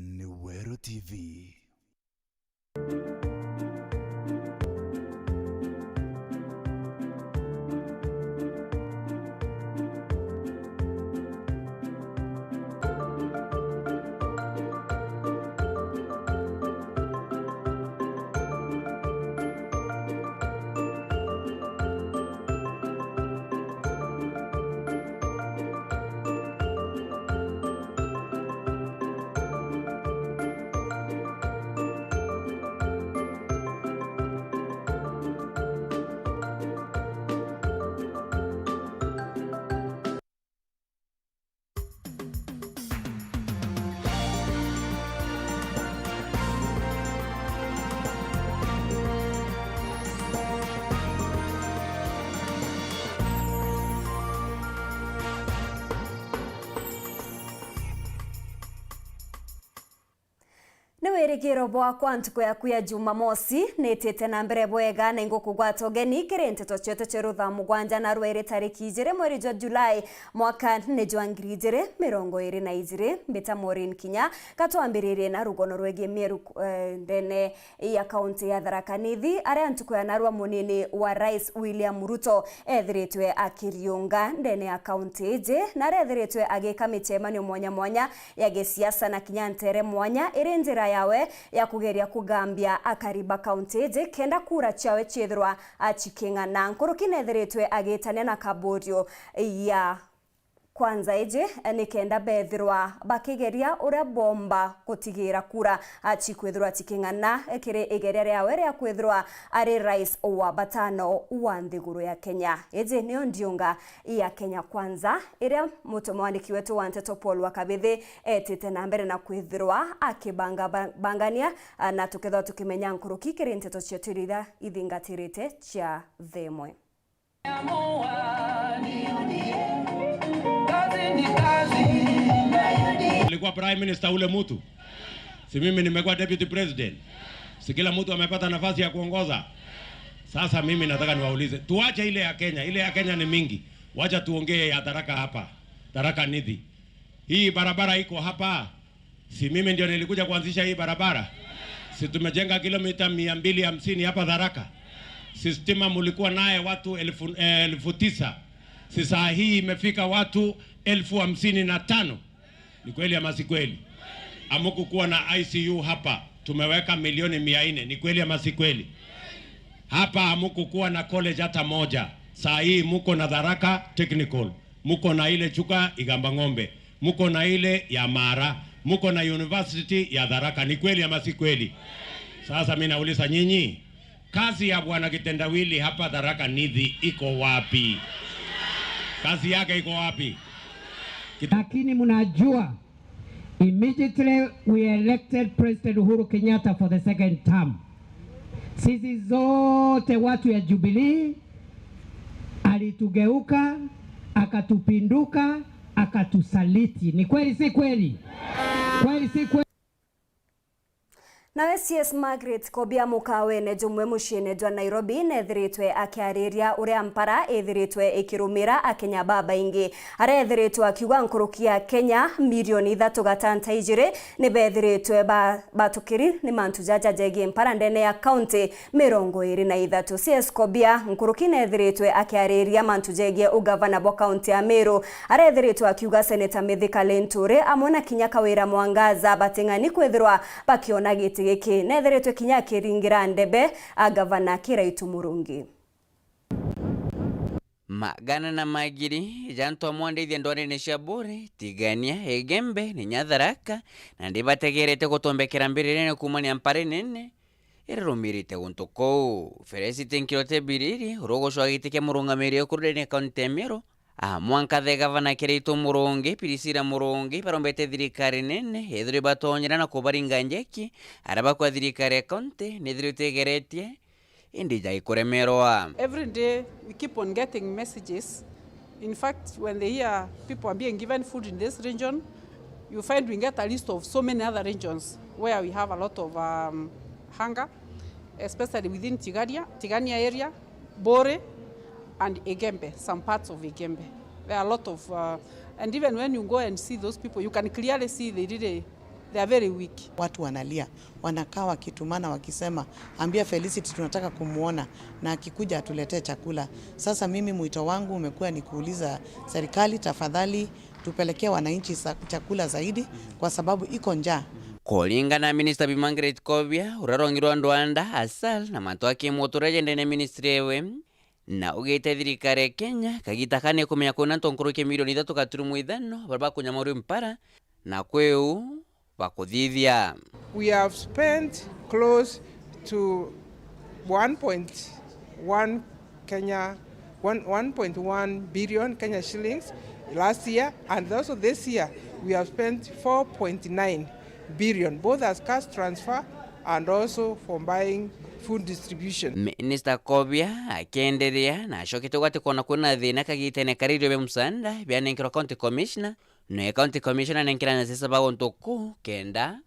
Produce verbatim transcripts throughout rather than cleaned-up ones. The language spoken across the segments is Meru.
Ni Weru T V. Ni wirigiro bwakwa ntuku yaku ya Jumamosi, nitite na mbere bwega na ingukugwata ugeni kiri nteto cietu cia ruthaa mugwanja na rweri tariki ijiri mweri jwa Julai, mwaka ni jwa ngiri ijiri mirongo iri na ijiri. Mbita Maureen Kinya, katwambiririe na rugono rwegie mieru, eh, ndene ya kaunti ya Tharaka Nithi, aria ntuku ya narua munini wa Rais William Ruto ethiritwe akiriunga ndene ya kaunti iji, na aria ethiritwe agika micemanio mwanya mwanya ya gisiasa na kinya ntere mwanya, iri njira yawe ya kugeria kugambia akari ba kaunti iji kenda kura ciawe ciithirwa, a, ciking'ana. Nkuruki nethiritwe agitania na kaburio ya Kwanza iji, eh, ni kenda bethirwa bakigeria uria bomba gutigira kura, ah, cikwithirwa ciking'ana, eh, kiri igeria riawe ria kwithirwa ari rais wa batano wa nthiguru ya Kenya. Iji niyo ndiunga ya Kenya Kwanza, iria mutu mwandiki wetu wa nteto Paul Wakabithi etite na mbere na kwithirwa akibanga ba-, bangania, ah, na tukethirwa tukimenya nkuruki kiri nteto cietu iria ithingatirite cia themwe. Alikuwa prime minister ule mtu? Si mimi nimekuwa deputy president? Si kila mtu amepata nafasi ya kuongoza? Sasa mimi nataka niwaulize, tuache ile ya Kenya, ile ya Kenya ni mingi. Wacha tuongee ya Tharaka hapa, Tharaka Nithi. Hii barabara iko hapa, si mimi ndio nilikuja kuanzisha hii barabara? Si tumejenga kilomita mia mbili hamsini hapa Tharaka? Si stima mulikuwa naye watu elfu, eh, elfu tisa? Si saa hii imefika watu elfu hamsini na tano? Ni kweli ama si kweli? Hamukukuwa na I C U hapa, tumeweka milioni mia nne. Ni kweli ama si kweli? Hapa hamukukuwa na college hata moja, saa hii muko na Tharaka Technical. Muko na ile Chuka Igamba Ng'ombe, muko na ile ya Mara, muko na university ya Tharaka. Ni kweli ama si kweli? Sasa mimi nauliza nyinyi, kazi ya bwana Kitendawili hapa Tharaka Nithi iko wapi? Kazi yake iko wapi? Kit- Lakini mnajua, immediately we elected President Uhuru Kenyatta for the second term, sisi zote watu ya Jubilee, alitugeuka, akatupinduka, akatusaliti. Ni kweli si kweli? Kweli si kweli? Nawe C S Margaret Kobia mukawene jumwe muciine jwa Nairobi nethiritwe akiariria uria mpara ithiritwe ikirumira Akenya babaingi, aria ethiritwe akiuga nkuruki ya Akenya milioni ithatu gatanta ijiri ni bethiritwe ba-, batukiri ni mantu jaja jegie mpara ndene ya kaunti mirongo iri na ithatu. C S Kobia nkuruki nethiritwe akiariria mantu jegie ugavana bwa kaunti ya Meru, aria ethiritwe akiuga Seneta Mithika Linturi amwe na kinya Kawira Mwangaza bating'ani kwithirwa bakiona giti giki. Nethiritwe kinya akiringira ndebe a gavana Kiraitu Murungi. Magana na magiri ja antu amwandithia ndwarene cia Buri, Tigania, Igembe, ni nya Tharaka, na ndibategerete gutombekera mbiririene kuumania mpara inene irirumirite guntu kuu. Felicity Nkirote Biriri, uria ugucwa giti kia murungamiri ukuru ndene ya kaunti ya Meru, amwankathe gavana Kiraitu Murungi, Priscilla Murungi, barombete thirikari nene ethirwe batonyera na kubaringa njeki aria bakwa thirikari ya kaunti nithirite igeretie indi jai kuremerwa. Every day we keep on getting messages. In fact, when they hear people are being given food in this region, you find we get a list of so many other regions where we have a lot of, um, hunger, especially within Tigaria, Tigania area, Bore, and Igembe, some parts of Igembe. There are a lot of, uh, and even when you go and see those people, you can clearly see they really They are very weak. Watu wanalia, wanakaa wakitumana wakisema, "Ambia Felicity tunataka kumuona na akikuja atuletee chakula." Sasa mimi mwito wangu umekuwa ni kuuliza serikali, tafadhali tupelekee wananchi sa-, chakula zaidi kwa sababu iko njaa. Kuringana na Minista Bi Margaret Kobia, uria rong'i rwa Ndwanda, Asal na mantu a kimuturire jendene ministry ewe, na ugite thirikari ya Kenya kagita kani kumenya kwina antu nkuruki milioni ithatu gaturumo ithano baria bakunyamaurua mpara, na kwi uu bakuthithia. We have spent close to one point one Kenya, one, one point one billion Kenya shillings last year, and also this year we have spent four point nine billion, both as cash transfer and also for buying food distribution. Minister Kobia akienderea na acokete ugati kwona kwina thina kagitene karia irio bia msaada bianenkerwa County Commissioner, na County Commissioner anenkera anasiasa ba guntu kuu kenda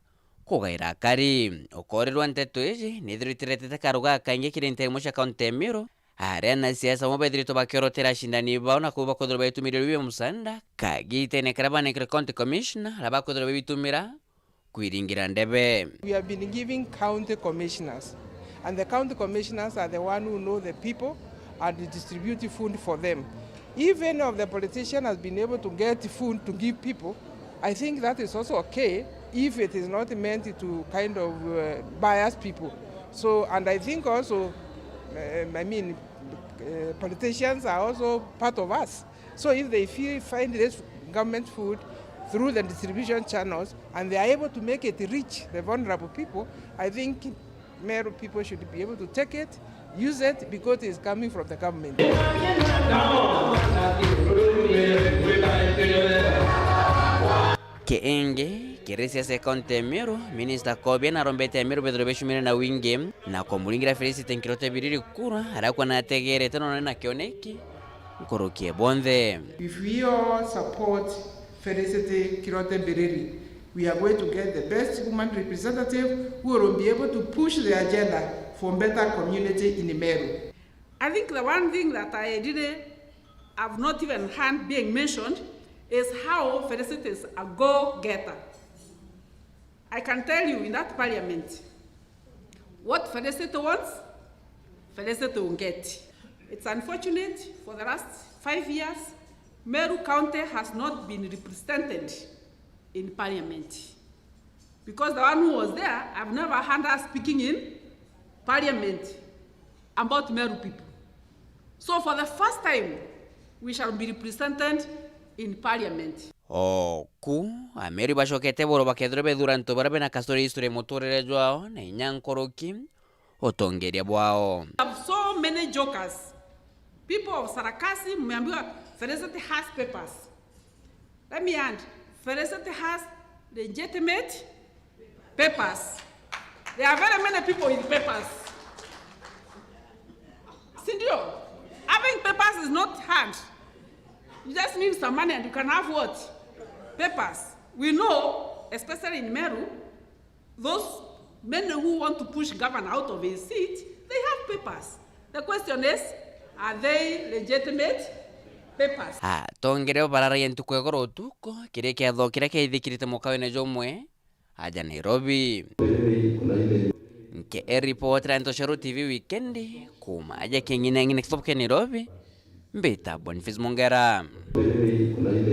kugaira akari. Ukorirwa nteto iji nithiritiretete karuga kaingi kiri nteere imwe cia kaunti ya Meru, aria anasiasa bamwe bethiritwe bakiorotera acindani bao na kuu bakwithirwa baitumira irio bia msaada kagitene karia banenkere County Commissioner, aria bakwithirwa babitumira kwiringira ndebe. We have been giving county commissioners, and the county commissioners are the one who know the people and distribute food for them. If any of the politician has been able to get food to give people, I think that is also okay if it is not meant to kind of uh, bias people. So, and I think also, uh, I mean, uh, politicians are also part of us. So if they feel, find this government food through the distribution channels and they are able to make it reach the vulnerable people, I think Meru people should be able to take it, use it, because it is coming from the government. Kiingi kiri siasa ya kaunti ya Meru, Minista Kobia narombete Ameru bethirwe becumire na wingi na kumuringira Felicity Nkirote Biriri kura, aria kwona ategerete none na kioneki nkuruki ya bonthe. If we all support Felicity Kirote Biriri, we are going to get the best woman representative who will be able to push the agenda for better community in Meru. I think the one thing that I really have not even heard being mentioned is how Felicity is a go-getter. I can tell you in that parliament, what Felicity wants, Felicity will get. It's unfortunate, for the last five years, Meru County has not been represented in parliament. Because the one who was there, I've never heard her speaking in parliament about Meru people. So for the first time, we shall be represented in parliament. Oku, Ameru bacokete boro bakethirwa bethura antu baria bena kastori history muturire jwao na inya nkuruki utongeria bwao. We have so many jokers. People of Sarakasi, mmeambiwa Felicity has papers. Let me add, Felicity has legitimate papers. There are very many people with papers. Sindio? Having papers is not hard. You just need some money and you can have what? Papers. We know, especially in Meru, those many who want to push governor out of his seat, they have papers. The question is, are they legitimate papers? Atongeria bararagia ntuku ya igoro utuku, kiria kiatho kiria kiaithikirite mukawene jumwe aja Nairobi. Nke ripoti ya Ntoshoro T V Weekend, kuma aja king'ineng'ine kisobo kia Nairobi, mbita Boniface Mongera.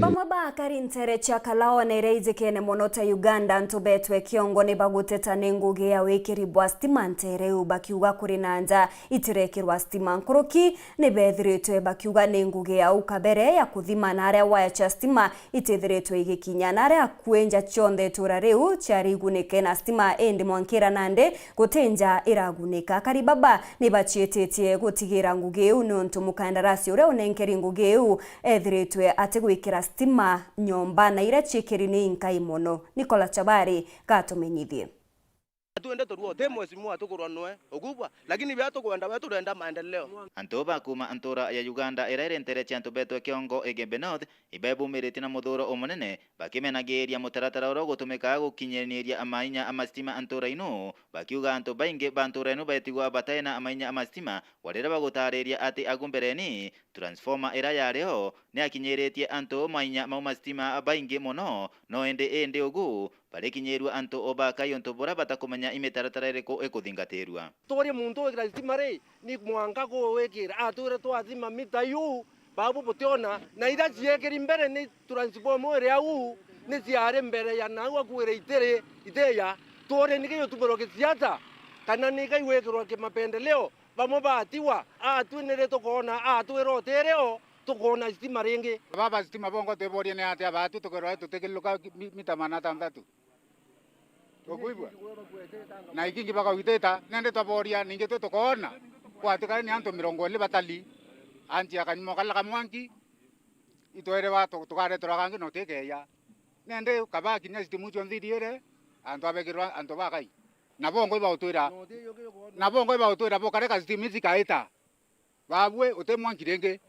Bamwe ba akari nteere cia Kalao na iria ijikene mono ta Uganda, antu betwe kiongo ni baguteta ni ngugi ya wikiri bwa stima nteere iu, bakiuga kuri na nja itirekirwa stima. Nkuruki ni bethiritwe bakiuga ni ngugi ya au kabere ya kuthima na aria waya cia stima itithiritwe igikinya, na aria akui nja cionthe itura riu ciarigunike na stima, indi mwankira nandi guti nja iragunika. Akari baba ni baciititie gutigira ngugi iu, niuntu mukandarasi uria unenkeri ngugi iu ethiritwe atigwikira stima nyomba na iria ciikiri ni inkai mono. Nicola Chabari gatumenyithie. Twende turua, ti mheshimiwa tukurwa nwe ukubwa, lakini bia tukwenda, we turenda maendeleo. Antu ba kuuma ntuura ya Uganda iria iri nteere cia antu betwe kiongo Igembe North, ibebumiritie na muthuuro umunene, bakimenagiiria mutaratara uria ugutumika gukinyaniria mainya ma stima ntuura inu, bakiuga antu baingi ba ntuura inu beetigwa batai na mainya ma stima, wa riria bagutaariria ati agu mbereni, transformer iria yaari ho ni yakinyiritie antu mainya mau ma stima baingi mono, no indi indi ugu barikinyirua antu o bakai untu buria batakumenya i mitaratara iriku ikuthingatirua. Turi muntu wikira stima ri, ni mwanka kuwikira. Atwire twathima mita iu, babu butiona, na iria ciekiri mbere ni transformer iri au, ni ciari mbere ya nau akuire itiri, itiya. Turi niki yutumirwa kisiasa, kana ni kai wikirwa kimapendeleo? Bamwe batiwa, atwi niri tukoona, atwira utirio, tukoona stima ringi. Baba, stima bongwa twiborie ni atia baatwi tukerwa tutikiluka mi-, mita magana atantatu? Ukwigua? Na ikingi bakawitita, nende twaboria, ningi twi tukoona, kwatikari ni antu mirongo iri batali, anti akanyuma kala kamwanki, itwere ba tu-, tukareterwa kangi na utikeeja. Nende kaba kinya sitimu cionthe ithiire, antu abekirwa antu bakai. Na bongwa ibautwira, na bongwa ibautwira bukare ka sitimu ici kaita. Babue uti mwanki ringi.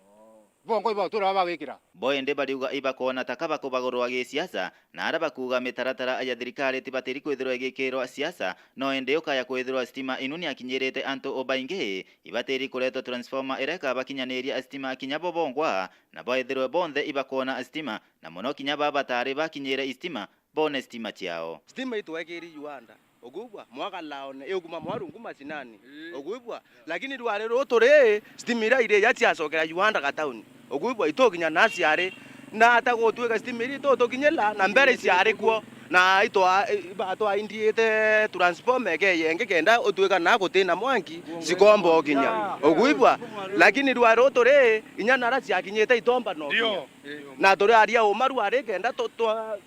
Bongwa ibautwira babawikira. Bo indi bariuga ibakoona ta kaba kubagurwa gisiasa, na aria bakuuga mitaratara ya thirikari tibatiri kwithirwa igikirwa siasa, no indi ukaya kwithirwa stima inu niakinyirite antu o baingi, ibatiri kuretwa transformer iria ikabakinyaniria stima kinya bo bongwa, na baithirwe bonthe ibakoona stima, na mono kinya baba batari bakinyire stima, boone stima ciao. Stima itwekiri Uganda. Ukwigua? Mwaka laone, iukuma mwaru nku macinani. Ii. Ukwigua? Lakini rwari ruu turi, stima iria iri ya ciacokera Uganda gatauni. Ukwigua? Itukinya na ciari. Na ata gutwika stima iria itutukinyira, na mbere ciari kuo. Na itwa-, ibatwaindiite transformer ike yengi kenda utwika na gutina mwanki, cikomba ukinya. Ukwigua? Lakini rwari ruu turi, inya nara ciakinyite itomba no kinya. Ndio. Na turi aria uma rwari kenda tu-, twa-,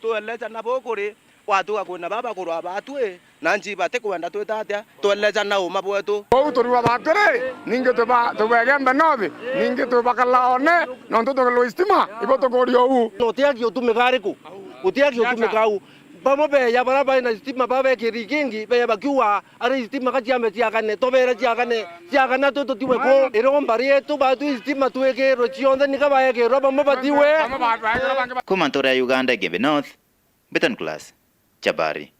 Twelechana bukuri, gwatuga kwina baba kurwa batwi, na nji batikwenda twita atia, twelechana uma bwetu. Kou turiwa bakiri, ningi tuba-, tubege mbe nothi, ningi tubakalaone, nontu tukilwa istima, ibo tukuria uu. Utiaki utumika ariku? Utiaki utumika au? Bamwe beya bara baina istima babekiri ikingi, beya bakiuga, ari istima ka ciambe ciakane, tobere ciakane, ciakana twi tutiwe ku. Iromba rietu batu istima twikirwe cionthe nika baekirwa bamwe batiwe. Kuma ntura ya Uganda, Igembe North, Beton Class, Chabari.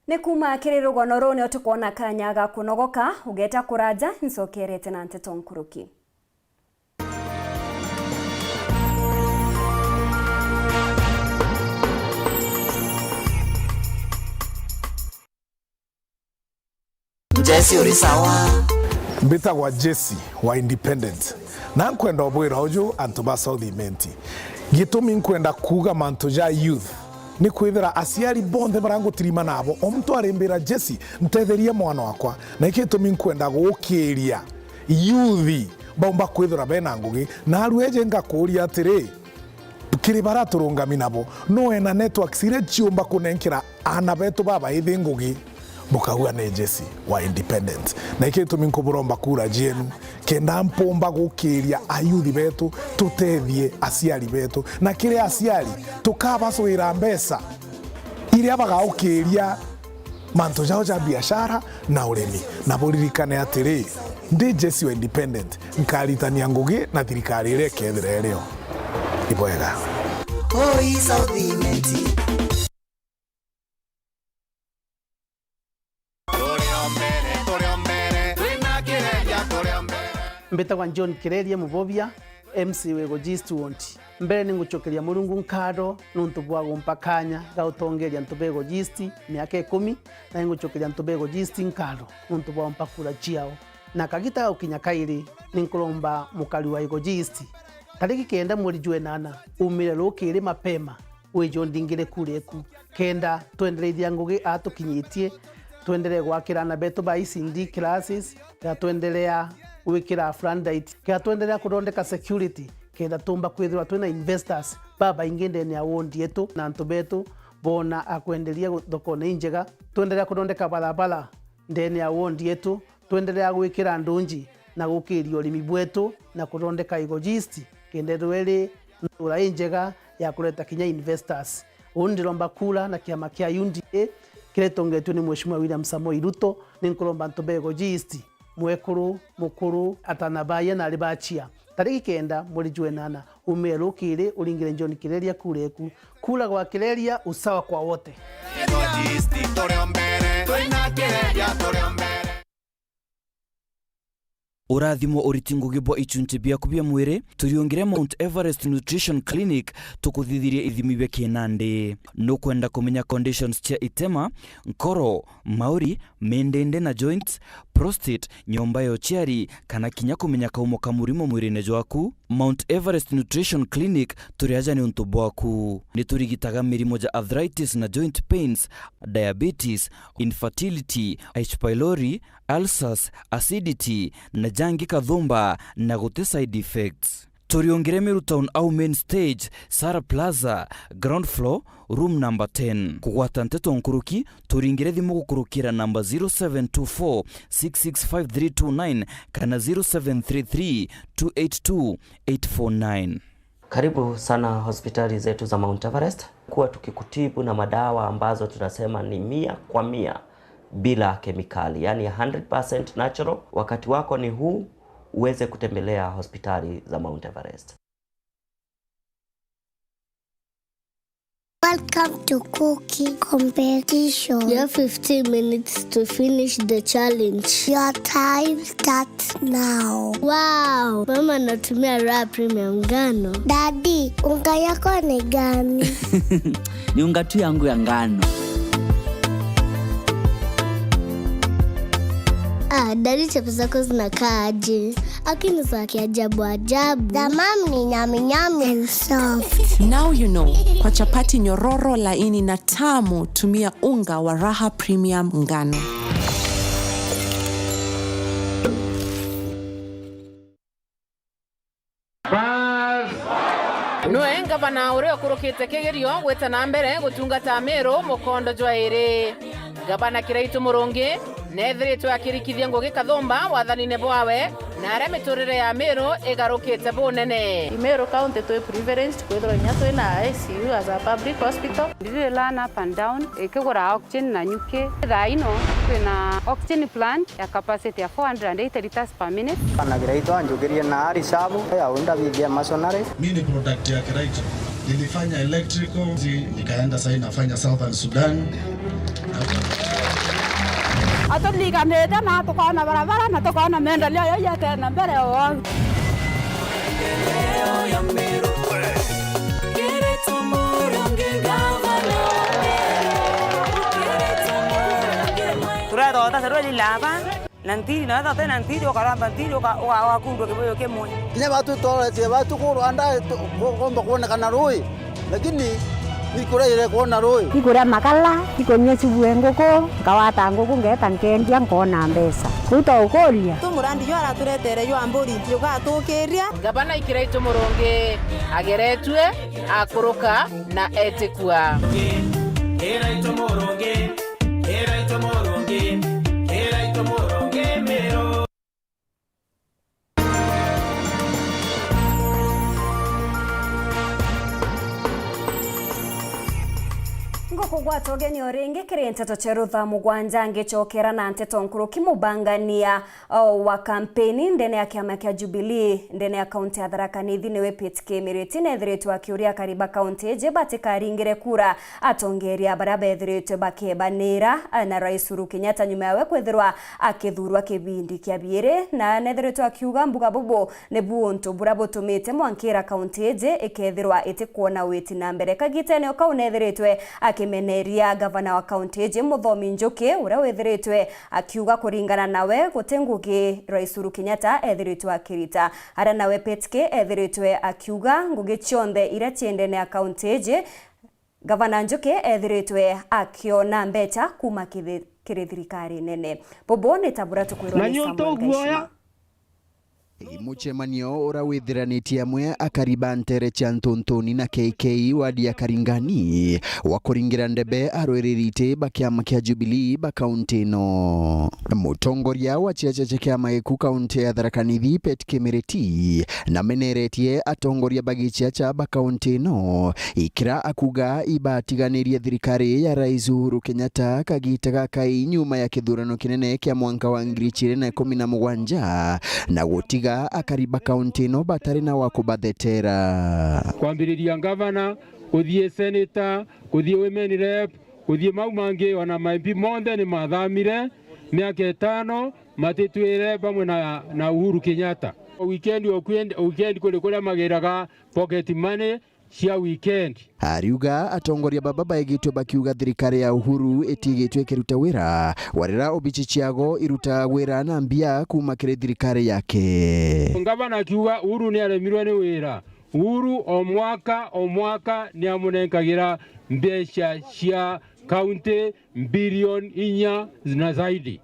Ni kuma kiri rugano ruu nio tukwona kanya ga kunogoka, ugeta kuraja, ncokerete na nteto nkuruki. Jesse uri sawa. Mbitagwa Jesse wa Independent. Na nkwenda ubwira uju antu ba South Imenti. Gitumi nkwenda kuuga mantu ja youth, ni kwithira aciari bonthe baria ngutirima nabo, o muntu arimbira, "Jesse, ntetheria mwana wakwa." Na iki gitumi nkwenda gukiria youth baumba kwithira bena ngugi. Na arueje ngakuuria atiri, kiri baria turungami nabo, no wena networks iria ciumba kunenkera aana betu babaithi ngugi, bukauga ni Jesse wa Independent. Na iki gitumi nkuburomba kura cienu, kenda mpumba gukiria ayuthi betu, tutethie aciari betu. Na kiri aciari, tukabacwira mbeca iria bagaukiria mantu jao ja biashara na urimi. Na buririkane atiri, ndi Jesse wa Independent, nkaritania ngugi na thirikari iria ikethira irio. Ibwega. Oi South Imenti. Turi o mbere, turi o mbere, twina Kireria, turi o mbere. Mbitagwa John Kireria Mubobia, M C wa Igoji East Ward. Mbere ni ngucokeria Murungu nkatho nuntu bwa gumpa kanya ga utongeria antu ba Igoji East miaka ikumi, na ni ngucokeria antu ba Igoji East nkatho nuntu bwa gumpa kura ciao. Na kagita ga gukinya kairi, ni nkuromba mukari wa Igoji East, tariki kenda mweri jwa inana, umire rukiri mapema, wije undingire kura eku, kenda twendereithia ngugi aa tukinyitie, twenderee gwakira aana betu ba E C D classes, kenda twenderea gwikira floodlight, kenda twenderea kuthondeka security, kenda tumba kwithirwa twina investors babaingi ndene ya ward yetu, na antu betu boona a kwenderia gu-, thokone injega, twenderea kuthondeka barabara ndene ya ward yetu, twenderea gwikira ndunji na gukiria urimi bwetu na kuthondeka Igoji East, kenda ithirwa iri ntura injega ya kureta kinya investors. Uu ndiromba kura na kiama kia U D A kiria gitongetue ni Mheshimiwa William Samoei Ruto, ni nkuromba antu ba Igoji East, mwekuru, mukuru, atana baye na ari bachia, tariki kenda mweri jwa inana, umire rukiri uringire John Kireria kura eku. Kura gwa Kireria, usawa kwa wote. Urathimwo uriti ngugi bwa ichunchi biaku bia mwiri, turiungire Mount Everest Nutrition Clinic tukuthithirie ithimi bia kinandi. Nukwenda kumenya conditions cia itema, nkoro, mauri, mindindi na joints, prostate, nyomba ya uciari, kana kinya kumenya kaumo ka murimo mwirine jwaku? Mount Everest Nutrition Clinic turi aja niuntu bwaku. Niturigitaga mirimo ja arthritis na joint pains, diabetes, infertility, H. pylori, ulcers, acidity, na jangi kathumba, na guti side effects. Turiungire Meru Town au main stage, Sara Plaza, ground floor, room number ten. Kugwata nteto nkuruki, turingire thimu gukurukira namba zero seven two four six six five three two nine kana zero seven three three two eight two eight four nine. Karibu sana hospitali zetu za Mount Everest. Kuwa tukikutibu na madawa ambazo tunasema ni mia kwa mia bila kemikali, yani hundred percent natural. Wakati wako ni huu, uweze kutembelea hospitali za Mount Everest. Welcome to cooking competition. You have fifteen minutes to finish the challenge. Your time starts now. Wow! Mama anatumia Raha Premium ngano. Daddy, unga yako ni gani? Ni unga tu yangu ya ngano. Ah, Daddy, chapo zako zinakaa aje? Lakini za kiajabu ajabu. The mom ni nyami nyami and soft. Now you know, kwa chapati nyororo, laini na tamu, tumia unga wa Raha Premium ngano. Nwe ngavana uria ukurukite kigerio gwita na mbere gutungata Meru mukondo jwa iri. Ngavana Kiraitu Murungi neethiritwe akirikithia ngugi kathumba wathanine bwawe, na aria miturire ya Meru igarukite bunene. Meru County twi privileged kwithirwa inya twi na I C U as a public hospital. Ndiri learn up and down, ikigura oxygen na nyuki. Thaa ino twina oxygen plant ya capacity ya four hundred and eighty liters per minute. Bana Kiraitu anjukirie na ari sabu ya unda bithia masonary. Mi ni product ya Kiraitu. Nilifanya electrical, nikaenda sasa nafanya Southern Sudan. Aturiganite na tukaona barabara na tukaona maendeleo yaiete na mbere o. Turethota serwe lilaba. Na ntiri, na wethira uti na ntiri, ukaramba ntiri, uka-, uka-, ugakundwa kibuyu kimwe. Kinya batu tworetie batu kurwa nda, tu-, ku-, kumba kwonekana rui, lakini ni kuria ire kwona rui. Ikuria makala, ikunyua cubu e nguku, nkawata nguku, ngeeta nkendia, nkoona mbeca. Kuu twaukuria. Tu murandi jwa araturetere jwa mburi, jugatukiria. Ngavana Kiraitu Murungi ageretue, akuruka na etikua. Kiraitu Murungi. Kiraitu Murungi, Kiraitu Murungi Meru. Ngukugwata ugeni o ringi kiri nteto cia rutha mugwanja, ngicokera na nteto nkuruki. Mubangania o wa kampeni ndene ya kiama kia Jubilee ndene ya kaunti ya Tharaka Nithi niwe Pete Kimiriti neethiritwe akiuria akari ba kaunti iji batikaringire kura atongeria baria beethiritwe bakebanira na Rais Uhuru Kenyatta nyuma yawe kwithirwa akithuurwa kibindi kia biiri, na neethiritwe akiuga mbuga bubu nibu untu buria butumite mwankira kaunti iji ikethirwa itikwona witi na mbere. Kagitene o kau neethiritwe akimeneria gavana wa kaunti iji Muthomi Njuki, uria withiritwe akiuga kuringana nawe guti ngugi Rais Uhuru Kenyatta ethiritwe akirita. Aria nawe Petke ethiritwe akiuga ngugi cionthe iria ciendene ya kaunti iji, Gavana Njuki ethiritwe akiona mbeca kuuma kithi-, kiri thirikari nene. Bubu ni ta buria tukwirwa ni Samuel Gaishima. Mucemanio uria withiranitie amwe akari ba ntere cia Ntuntuni na K K wadi ya Karingani wa kuringira ndebe arwiriri iti ba kiama kia Jubilee ba kaunti ino. Mutongoria wa ciaca cia kiama giku kaunti ya Tharaka Nithi, Pete Kimiriti, nameneretie atongoria ba giciaca ba kaunti ino ikira akuga ibatiganirie thirikari ya Rais Uhuru Kenyatta kagita gaka inyuma ya kithurano kinene kia mwanka wa ngiri igiri na ikumi na mugwanja na gutiga akari ba kaunti ino batari na wa kubathetera. Kwambiriria ngavana, kuthii senator, kuthii women rep, kuthii mau mangi, ona ma M P monthe ni mathamire miaka itano, matitwire bamwe na, na Uhuru Kenyatta. Weekend o kwend-, weekend kuri kuria magiraga pocket money cia weekend. Ariuga atongoria baba baigitwe bakiuga thirikari ya Uhuru itigitwe ikiruta wira, warira obici ciago irutaga wira na mbia kuuma kiri thirikari yake. Ngavana akiuga Uhuru ni aremirwe ni wira. Uhuru o mwaka, o mwaka ni amunenkagira mbeca cia kaunti bilioni inya na zaidi.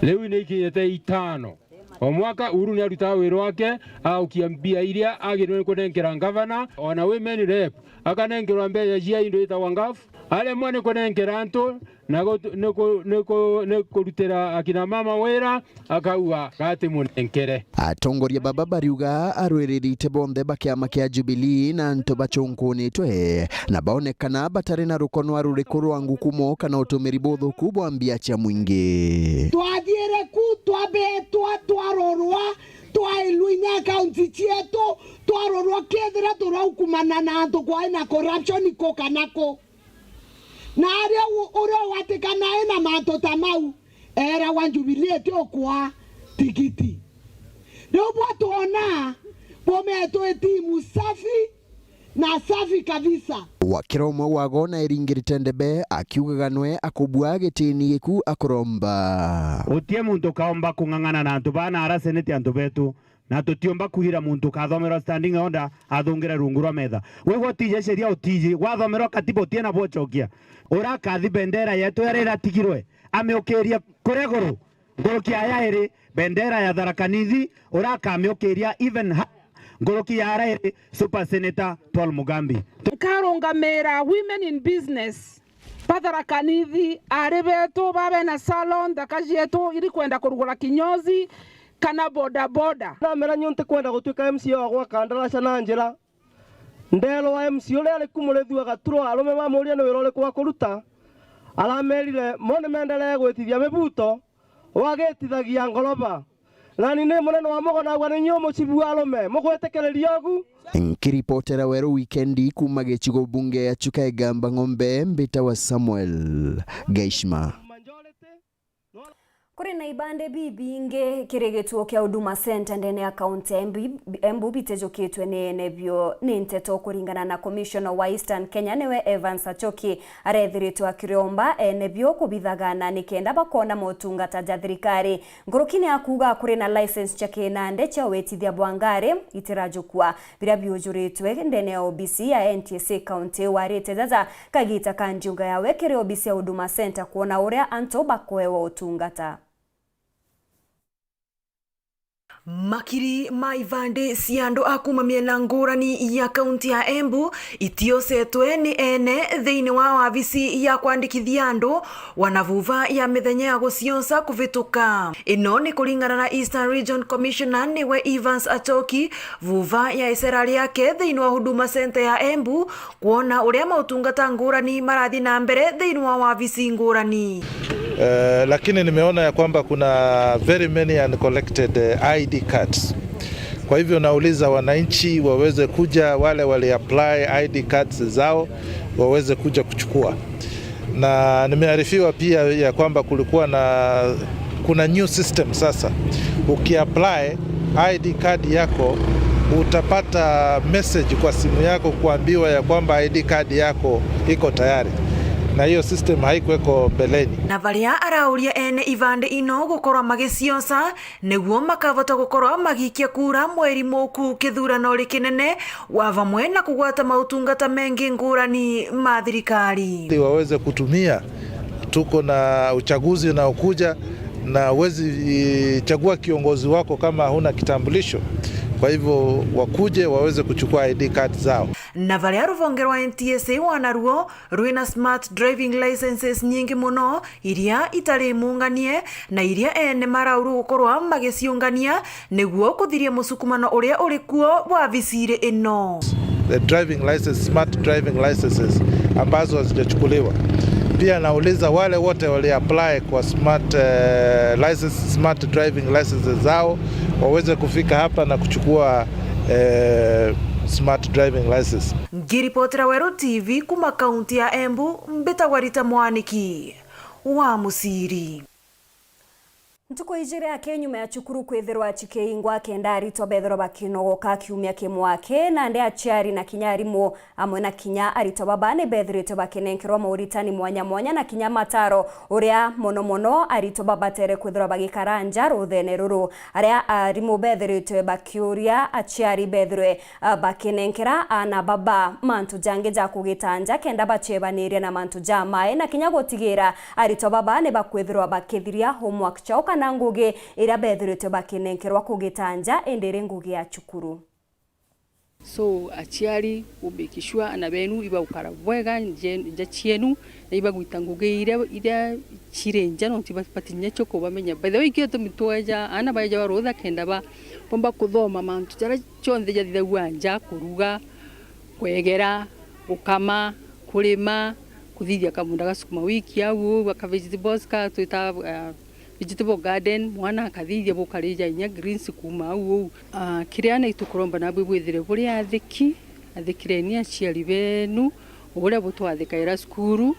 Riu ni ikinyite itano. O mwaka Uhuru ni arutaga wira wake, agaukia mbia iria agirwe ni kunenkera ngavana, ona women rep akanenkerwa mbeca cia indo itagwa ngafu, aremwa ni kunenkera antu na gutu-, ni ku-, ni ku-, ni kurutira akina mama wira, akauga gati munenkere. Atongoria baba bariuga arwiriri ti bonthe ba kiama kia Jubilee na antu bacunkunitwe na baonekana batari na rukonwa ruriku rwa ngukumo kana utumiri buthuku bwa mbia cia mwingi. Twathiire ku, twabetwa, twarorwa, twailwa inya akaunti cietu, twarorwa kethira turaukumana na antu kwai na corruption ku kana ku. Na aria u-, uria ugatikana ena mantu ta mau, eragwa Jubilee ti ukwa tigiti. Riu bwa twona bumetwe timu safi, na safi kabisa. Wakira umwe wago na iringirite ndebe akiugaga nwe akubua gitini giku akuromba. Gutie muntu ukaomba kung'ang'ana na antu baa na ara seneti antu betu, na tutiumba kugira muntu ukathomerwa standing order athungire rungu rwa metha. Wigwa utiji sheria utiji, gwathomerwa katiba utie na bwochokia. Urakathi bendera yetu iria iratigirwe, amiukiria kuria iguru. Nguruki ya yairi, bendera ya Tharaka Nithi, urakamiukiria even ha-, nguruki ya rairi, Super Senator Paul Mugambi. Nkarungamira women in business. Ba Tharaka Nithi, ari betu, babe na salon, thaka cietu, iri kwenda kurugura kinyozi, kana boda boda. Namera nyo ntikwenda gutuika M C A wa gwaka ndaraca na njira. Ndeerwa M C A uria ari ku Murithu agaturo, arume bamuuria ni wira uriku wa kuruta. Aramerire, mo ni meenderee gwitithia mibuto, wagitithagia ngoroba. Nani ni munene wa mugo, naagua ni nyuo mucibu wa arume, mugwitikiriria ugu? Nkiripotera Weru Wikendi kuuma gicigo bunge ya Chuka Igamba Ng'ombe, mbitawa Samuel Gaishma. Kuri na ibande bibingi kiri gituo kia Huduma Centre ndene ya kaunti ya Embu, Embu bitijukitwe ni ene bio ni nteto. Kuringana na Commissioner wa Eastern Kenya niwe Evans Achoki, arethiritwe akiriomba ene bio kubithaga na nikenda bakona motungata ja thirikari. Nkurukini ya kuuga kuri na license cia kinande cia witithia bwa ngari itirajukua, biria biujuritwe ndene ya obisi ya N T S A kaunti, warite jaja kagita ka njiunga yawe kiri obisi ya Huduma Centre kwona uria antu bakoewa utungata. Makiri ma ivandi cia andu a kuuma miena ngurani ya kaunti ya Embu itiosetwe ni ene thiini wa wabici ya kwandikithia andu, wana vuva ya mithenya ya gucionsa kuvituka. Ino ni kuringana na Eastern Region Commissioner niwe Evans Achoki, vuva ya icera riake thiini wa Huduma Centre ya Embu, kwona uria mautungata ngurani marathi na mbere thiini wa wabici ngurani. Eh, lakini nimeona ya kwamba kuna very many uncollected, eh, I D cards. Kwa hivyo nauliza wananchi waweze kuja, wale wali apply I D cards zao waweze kuja kuchukua. Na nimearifiwa pia ya kwamba kulikuwa na, kuna new system sasa. Ukiapply I D card yako, utapata message kwa simu yako kuambiwa ya kwamba I D card yako iko tayari. Na hiyo system haikuweko mbeleni. Na baria arauria ene ivandi ino gukorwa magicionsa, niguo makavota gukorwa magiikia kura mweri muku kithurano ri kinene, wa vamwe na kugwata mautungata mengi ngurani ma thirikari. Ili waweze kutumia, tuko na uchaguzi unaokuja, na huwezi, eh, chagua kiongozi wako kama huna kitambulisho. Kwa hivyo wakuje waweze kuchukua I D card zao. Na varia ruvonge rwa N T S A wa naruo rwina smart driving licenses nyingi muno, iria itari munganie na iria ene maraurwo gukorwa magiciungania niguo kuthiria musukumano uria uri kuo wa visiri ino. The driving license, smart driving licenses ambazo hazijachukuliwa. Pia nauliza wale wote wali apply kwa smart, eh, license, smart driving licenses zao waweze kufika hapa na kuchukua, eh, smart driving license. Ngiripotera Weru T V kuma kaunti ya Embu, mbitagwa Rita Mwaniki wa Musiri. Ntuku ijiri aki nyuma ya cukuru kwithirwa cikiingwa kenda aritwa bethirwa bakinogoka kiumia kimwe aki, nandi aciari na kinya arimu amwe na kinya aritwa baba ni bethirite bakinenkerwa mauritani mwanya mwanya na kinya mataro uria mono mono aritwa babatere kwithirwa bagikara nja ruthene ruru. Aria arimu bethirite bakiuria aciari bethirwe, ah, bakinenkera aana baba mantu jangi ja kugita nja kenda bacebaniria na mantu ja mai na kinya gutigira aritwa baba ni bakwithirwa bakithiria homework ciao kana ngugi iria bethirite bakinenkerwa kugita nja indi iri ngugi ya cukuru. So, aciari, u make sure aana benu ibaukara bwega nje-, nja cienu, na ibagwita ngugi iria, iria ciri nja, nontu iba-, batinya cio kubamenya. By the way, ikio tumi tweja aana baeja barutha kenda ba-, bomba kuthoma mantu jaria jonthe jathithagua nja, kuruga, kwegera, gukama, kurima, kuthithia kamunda ga sukuma wiki au, uu, ka vegetables ka twita, ah, vegetable garden, mwana akathithia bukarija inya greens kuuma au uu. Ah, kiria aana itukuromba nabwi bwithire buri athiki, athikireni aciari benu, uria butwathikaira cukuru,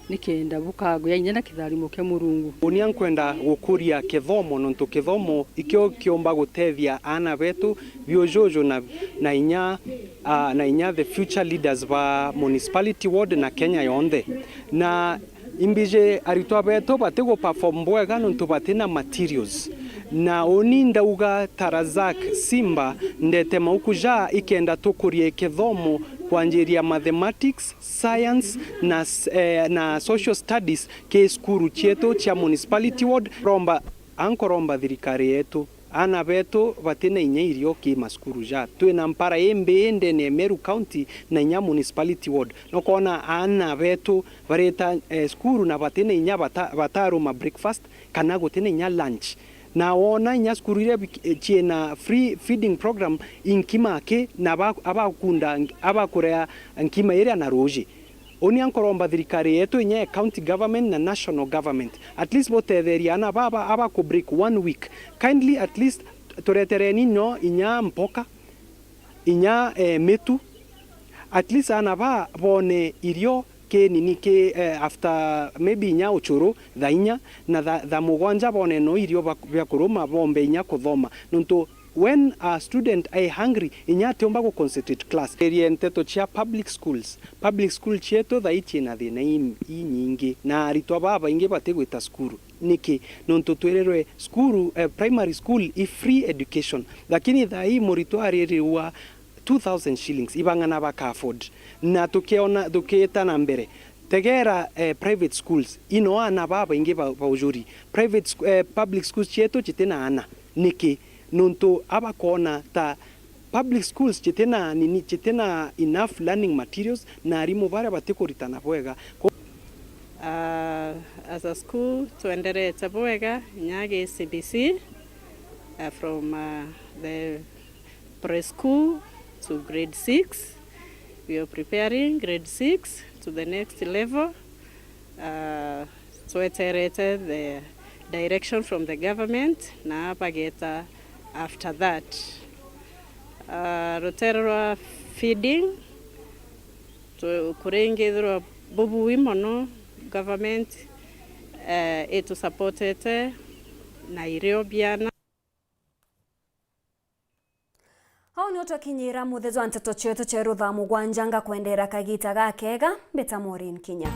nikenda bukagwia inya na kitharimo kia Murungu. Unia nkwenda gukuria kithomo, nontu kithomo ikio kiumba gutethia aana betu biujuju na, na inya, ah, na inya the future leaders ba municipality ward na Kenya yonthe. Na imbiji aritwa betu batigu perform bwega nontu batina materials. Na uni ndauga ta Razak Simba, ndete mauku ja ikenda tukurie kithomo kwanjiria mathematics, science na s-, eh, na social studies ki cukuru cietu cia municipality ward. Romba, ankoromba thirikari yetu, aana betu batina inya irio ki macukuru ja. Twina mpara imbii ndene ya Meru County na inya municipality ward. Nokona aana betu barita, eh, cukuru na batina inya bata-, bataruma breakfast kana gutina inya lunch. Na wona inya cukuru iria bik-, eh, ciina free feeding program, inkima aki, na aba-, abakunda, abakurea nkima iria na ruji. Uni ankoromba thirikari yetu inya ya county government na national government, at least butetherie aana baba aba ku break one week. Kindly at least turetereni no inya mpoka, inya, eh, mitu. At least aana ba bone irio ki nini ki, eh, after maybe inya uchuru thaa inya, na tha-, thaa mugwanja bone no irio bak-, bia kuruma bombe inya kuthoma. Nontu when a student ai hungry, inya atiumba gu concentrate class. Erie nteto cia public schools. Public school cietu thaa ii ciina thina i-, inyingi, na aritwa babaingi batigwita cukuru. Niki? Nontu twirirwe cukuru, eh, primary school i free education, lakini thaa ii muritwa arirwa two thousand shillings, ibang'ana baka afford. Na tukiona, tukiita na mbere, tegera, eh, private schools, ino aana babaingi ba, ba ujuri. Private sc-, eh, public schools cietu citina aana. Niki? Nontu abakoona ta public schools citina nini, citina enough learning materials, na arimu baria batikuritana bwega. Ko- Ah, as a school, twenderete bwega, inya gi C B C, ah, from, ah, the preschool to grade six. We are preparing grade six to the next level. Ah, tweterete the direction from the government, na bageta after that. Ah, rutere rwa feeding, tu-, kuringithirwa bubui mono, government, eh, itusupportete na irio biana. Au nio twakinyira muthe jwa nteto cietu cia ruthaa mugwanja, ngakwendera kagita gakega, mbita Maureen Kinya.